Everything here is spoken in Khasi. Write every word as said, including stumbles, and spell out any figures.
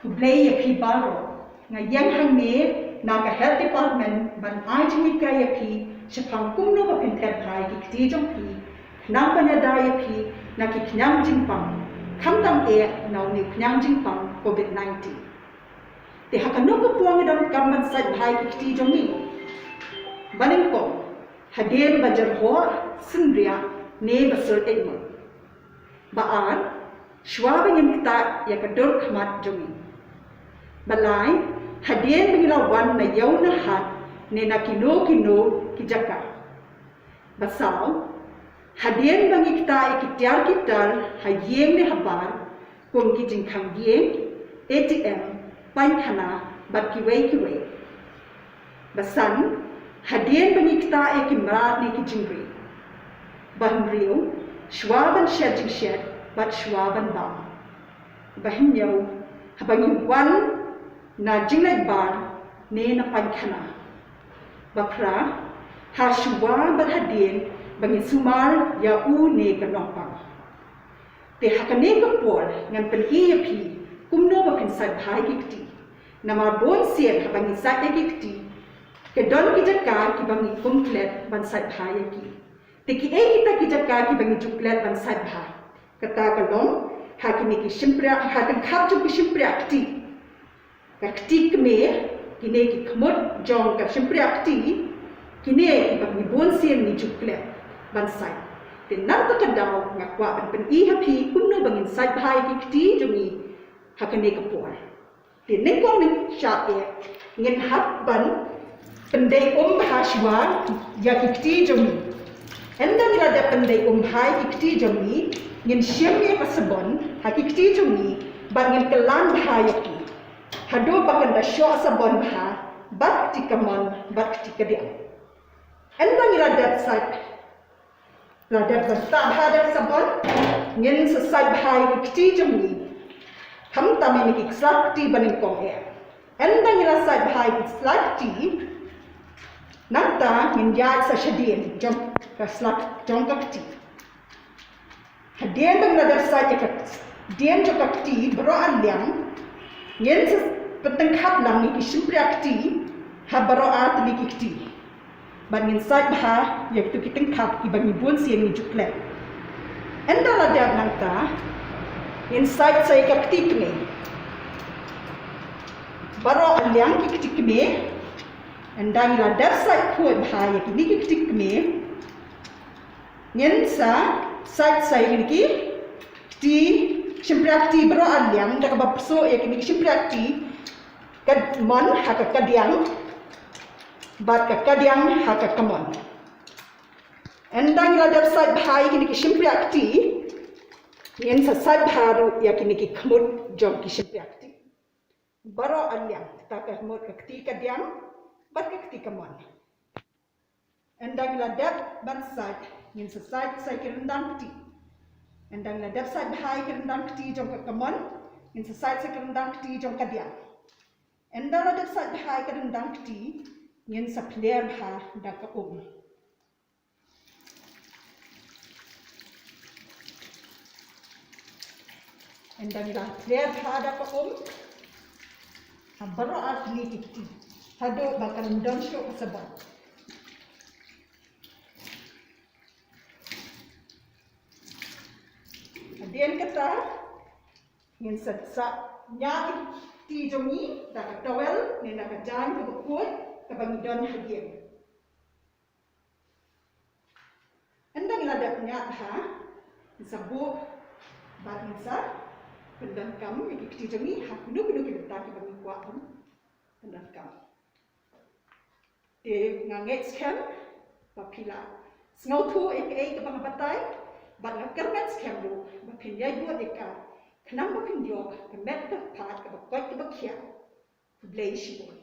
Khublei ïa phi baroh. Nga ïeng hangne na ka Health Department ban ai jinghikai ïa phi shaphang kumno ba phin thet bha ïa ki kti jong phi, khnang ban ïada ïa phi na ki khñiang jingpang, khamtam eh na une u khñiang jingpang COVID nineteen. Te ha kano ka por ngi donkam ban sait bha ïa ki kti jong ngi? Ba nyngkong, hadien ba jyrhoh, synriah ne ba sur eit mut. Ba ar, shuwa ba ngin ktah ïa ka dur khmat jong ngi. Ba lai, hadien ba ngi la wan na ïew na hat ne na kino kino ki jaka. Ba saw, hadien ba ngi ktah ïa ki tiar ki tar ha ïing ne ha bar, kum ki jingkhang ïing, A T M, paikhana bad kiwei kiwei. Ba san, hadien ba ngi ktah ïa ki mrad ne ki jingri. Ba hynriew, shuwa ban shet jingshet bad shuwa ban bam. Ba hynñiew, haba ngi wan na jingleit bar ne na paikhana. Ba phra, ha shuwa bad hadien ba ngi sumar ïa u ne ka nongpang. Te ha kane ka por ngan pyni ïa phi kumno ba phin sait bha ïa ki kti. Namar bun sien haba ngi sait ïa ki kti, ka don ki jaka kiba ngi kum klet ban sait bha ïa ki. Te kiei kita ki jaka kiba ngi ju klet ban sait bha? Kata ka long ha kine ki shympriah, ha tyngkhap jong ki shympriah kti. Ka kti kmie, kine ki khmut jong ka shympriah kti, kine kiba ngi bun sien ngi ju klet ban sait. Te na kata ka daw nga kwah ban pyni ha phi kumno ba ngin sait bha ïa ki kti jong ngi ha kane ka por. Te nyngkong nyngshap eh, ngin hap ban pyndei um bha shuwa ïa ki kti jong ngi. Ynda ngi la dep pyndei um bha ïa ki kti jong ngi, ngin shim ïa ka sabon ha ki kti jong ngi bad ngin kylla bha ïa ki haduh ba kan da shoh sabon bha bad kti kamon bad kti kadiang. Ynda ngi la dep sait, la dep ban ktah bha da ka sabon, ngin sa sait bha ïa ki kti jong ngi. Khamtam ïa kine ki slak kti ba nyngkong eh. Ynda ngi la sait bha ïa ki slak kti, nangta ngin ïaid sa shadien jong ka slak jong ka kti. Hadien ba ngi la dep sait ïa ka dien jong ka kti baroh ar liang, ngin sa pyntyngkhap lang ïa ki shympriah kti ha baroh ar tylli ki kti. Bad ngin sait bha ïa kito ki tyngkhap kiba ngi bun sien ngi ju klet. Ynda la dep nangta, ngin sait sa ïa ka kti kmie. Baroh ar liang ki kti kmie. Ynda ngi la dep sait khuid bha ïa kine ki kti kmie, ngin sa sait sa ïa kine ki kti shympriah kti baroh ar liang, da kaba pyrshah ïa kine ki shympriah kti, ka mon ha ka kadiang bad ka kadiang ha ka kamon. Ynda ngi la dep sait bha ïa kine ki shympriah kti, ngin sa sait bha ruh ïa kine ki khmut jong ki shympriah kti. Baroh ar liang, kata ka mut ka kti kadiang bad ka kti kamon. Ynda ngi la dep ban sait, ngin sa sait sa ïa ki ryndang kti. Ynda ngi la dep sait bha ïa ki ryndang kti jong ka kamon, ngin sa sait sa ïa ki ryndang kti jong kadiang. Ynda la dep sait bha ïa ki ryndang kti, ngin sa pler bha da ka um. Ynda ngi la pler bha da ka um ha baroh ar tylli ki kti, haduh ba kan ym don shuh ka sabon. Hadien kata, ngin sa, sa ñiah ki kti jong ngi da ka towel ne da ka jaiñ kaba khuid kaba ngi don ha ïing. Ynda ngi la dep ñiah bha, ngin sa buh bad ngin sa pyndonkam ïa ki kti jong ngi ha kino kino ki bynta kiba ngi kwah ban pyndonkam. Te nga ngeit skhem ba phi la sngewthuh ïa kaei kaba nga batai, bad nga kyrmen skhem ruh ba phin ïai bud ïa ka, khnang ba phin ïoh ka met ka phad kaba koit kaba khiah. Khublei shibun.